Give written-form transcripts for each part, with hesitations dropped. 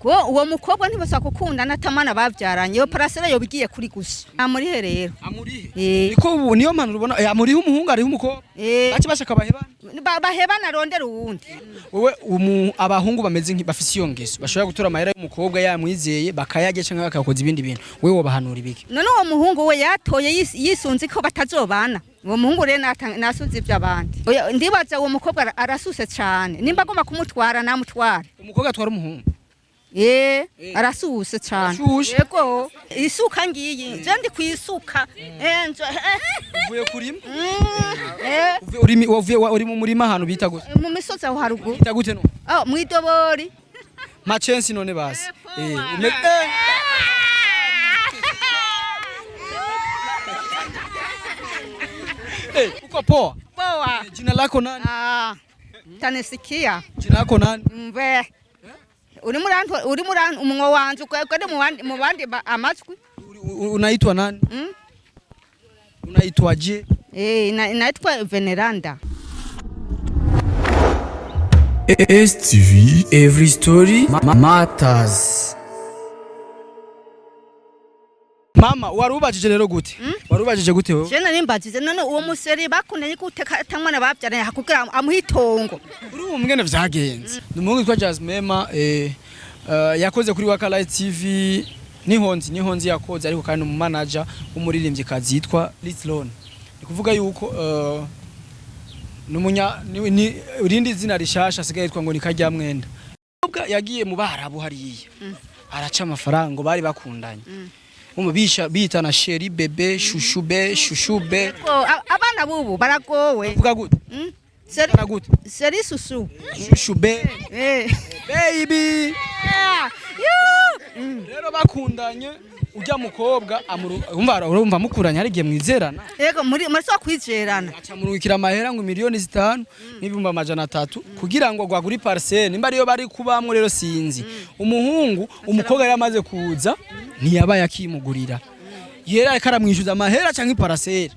Kuko uwo mukobwa ntibasa gukundana atamana bavyaranye, iyo parcelle yoba igiye kuri gusa. Amurihe rero. Amurihe? Eh. Niko ubu niyo mpanuro ubona, amurihe umuhungu, arihe umukobwa? Eh. Bace bashaka bahebana. Bahebana arondera uwundi. Wewe abahungu bameze nki bafise iyo ngeso, bashobora gutora amahera y'umukobwa yamwizeye bakayarya canke bakayakoza ibindi bintu, wewe wobahanura ibiki? None uwo muhungu we yatoye yisunze ko batazobana. Uwo muhungu rero nasuze ivy'abandi. Oya, ndibaza uwo mukobwa arasuse cane. Nimba agomba kumutwara, namutware. Umukobwa atwara umuhungu? Eh, arasuse cane. Arashushe. Yego, isuka ngiyi. Je ndi kwisuka. Eh, Uvuye kurima? Eh. Uvuye urimi, wavuye uri mu murima ahantu bita gute? Mu misozi aho haruguru. Bita gute no? Oh, mwidobori. Machensi none basi. Uko poa? Poa. Jina lako nani? Ah, tanisikia. Jina lako nani? Mve. Uri murantu, uri murantu umunwa wanje ukade mu bandi amajwi. Unaitwa nani? Mm? Unaitwa je? Eh, inaitwa Veneranda. STV Every Story Matters. Mama, warubajije rero gute? Warubajije gute wewe? Je nari mbajije, none uwo museri bakundanye gute atamwana bavyaranye hakubwira amuha itongo? Uri umwene vyagenze. Ni umuhungu witwa Jasmema, yakoze kuri Waka Light TV, nihonzi yakoze, ariko kandi umu manager w'umuririmvyikazi yitwa Litlon. Ni kuvuga yuko numunya ni irindi zina rishasha asigaye yitwa ngo ni Karyamwenda. Ubwa yagiye mu Barabu hariya. Araca amafaranga ngo bari bakundanye. Umubisha bitana chéri, bébé, chouchou be, chouchou be. Ko abana bubu baragowe. Vuga gute? Mm? Chéri. Vuga gute? Chéri, chouchou. Chouchou be. Eh. Baby. Ah, yu! Rero bakundanye, ujya mukobwa umva, urumva mukuranye hari igihe mwizerana. Yego, muri so kwizerana. Aca murungikira amahera ngo 5 miliyoni n'300,000 kugira ngo gwagure parcelle nimba ariyo bari kubamwo. Rero sinzi umuhungu, umukobwa yari amaze kuza ntiyabaye akimugurira, yera ariko aramwishyuza amahera canke iparcelle.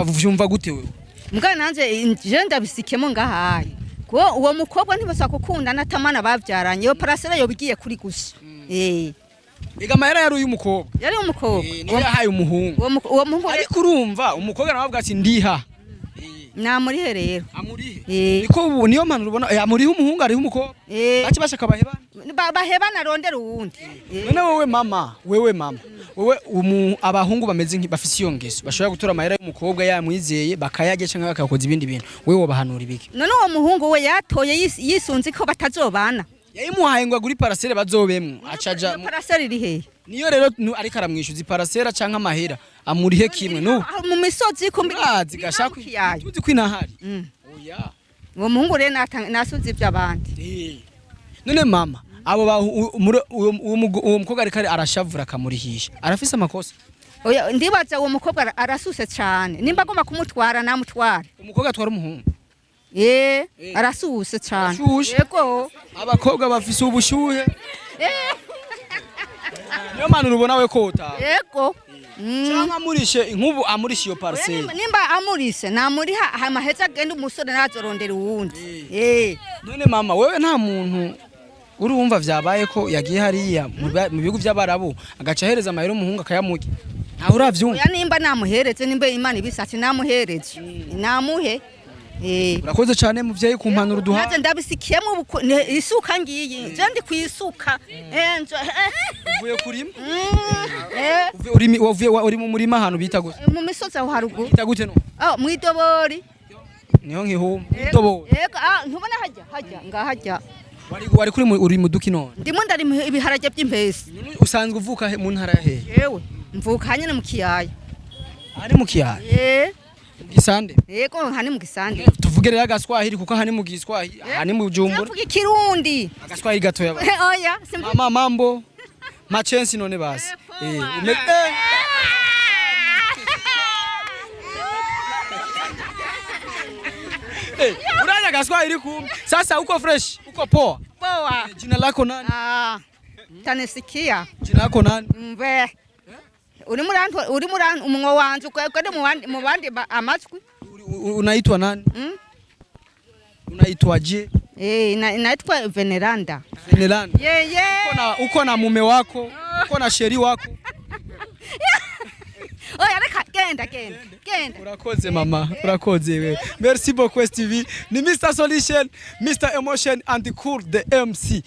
Vyumva gute wewe? Mbwa nanje je ndabisikemo ngahaye. Kuko uwo mukobwa ntibasa gukundana atamana bavyaranye, iyo parcelle yoba igiye kuri gusa. Eh. Ega amahera yari uy'umukobwa. Yari umukobwa. Niyo yahaye umuhungu. Uwo muhungu Ariko urumva umukobwa nawe avuga ati ndiha. Namurihe rero. Amurihe? Eh. Niko ubu niyo mpanuro ubona, amurihe umuhungu, arihe umukobwa? Eh. Bace bashaka bahebana. Bahebana arondera uwundi. None wewe mama, wewe abahungu bameze nki bafise iyo ngeso, bashobora gutora amahera y'umukobwa yamwizeye bakayarya canke bakayakoza ibindi bintu, wewe wobahanura ibiki? None uwo muhungu we yatoye yisunze ko batazobana. Yayimuhaye ngo agure iparcelle bazobemwo, acaja Iyo parcelle iri hehe? Niyo rero ariko aramwishuza iparcelle canke amahera, amurihe kimwe n'ubu. Aho mu misozi kumbi. Urazi gashaka kiyayo. Tuzi ko inahari. Oya. Uwo muhungu rero nasuze ivy'abandi. None mama, abo uwo mukobwa ariko arashavura akamurihisha, arafise amakosa? Oya, ndibaza uwo mukobwa arasuse cane. Nimba agomba kumutwara, namutware. Umukobwa atwara umuhungu? Eh, arasuse cane. Arashushe. Yego. Abakobwa bafise ubushuhe, niyo mpanuro ubona we kota? Yego. Cyangwa amurishe inkubu, amurishe iyo Oya, parcelle. Nimba amurise, namuriha hama heza agende umusore nazorondera uwundi. Eh. None mama, wewe nta muntu urumva vyabaye ko yagiye hariya mu bihugu by'Abarabu agaca ahereza amahera umuhungu akayamurya? Ntawe uravyumva? Oya, nimba namuhereze, nimba Imana ibisatse namuhereze. Namuhe. Eh. Urakoze cyane muvyeyi ku mpanuro Naje duha. ndabisikiyemo ubu isuka ngiyi. Je ndi kwisuka. Eh, Uvuye kurima? Eh. Uvuye urimi, wavuye uri mu murima ahantu bita gute? Mu misozi aho haruguru. Bita gute no? Oh, mwidobori. Niho nkihuma dobo. Yego, ah, ntubona hajya hajya ngahajya. Wari kuri uri muduki none? Ndimo ndarima ibiharage by'impesi. None usanzwe uvuka mu ntara ya hehe? Yewe, mvuka hanyene mu kiyaya. Ari mu kiyaya? Eh. Mu Gisande? Yego, hani mu Gisande. Tuvuge rero agaswahili, kuko aha ni mu Giswahili, aha ni mu Bujumbura. Mvuga ikirundi. Agaswahili gatoya. Oya, simvuga. Mama, mambo machensi none basi. Uraja Kiswahili kumbe. Sasa uko fresh, uko poa? Poa. Jina lako nani? Ah, tanisikia. Jina lako nani? Mve. Uri murantu, uri murantu umunwa wanje ukade mu bandi amajwi. Unaitwa nani? Mm? Unaitwa je? Naitwa Veneranda. Veneranda. Ye. Uko na mume wako, uko na chéri wako? Oya, reka, genda, genda, genda. Urakoze mama, urakoze we. Merci beaucoup STV. Ni Mr Solution, Mr Emotion and Cool the MC.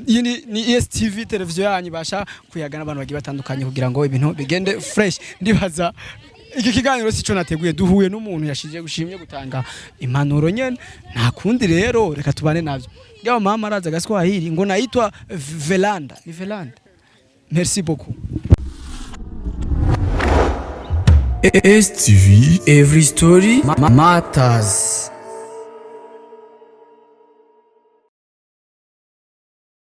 Iyi ni STV, televiziyo yanyu ibasha kuyaga n'abantu bagiye batandukanye kugira ngo ibintu bigende fresh. Ndibaza iki kiganiro sico nateguye, duhuye n'umuntu yashije gushimye gutanga impanuro nyene, nta kundi rero reka tubane navyo. Yaba mama araza Gaswahili ngo naitwa Velanda. Ni Velanda. Merci beaucoup. STV Every Story Matters.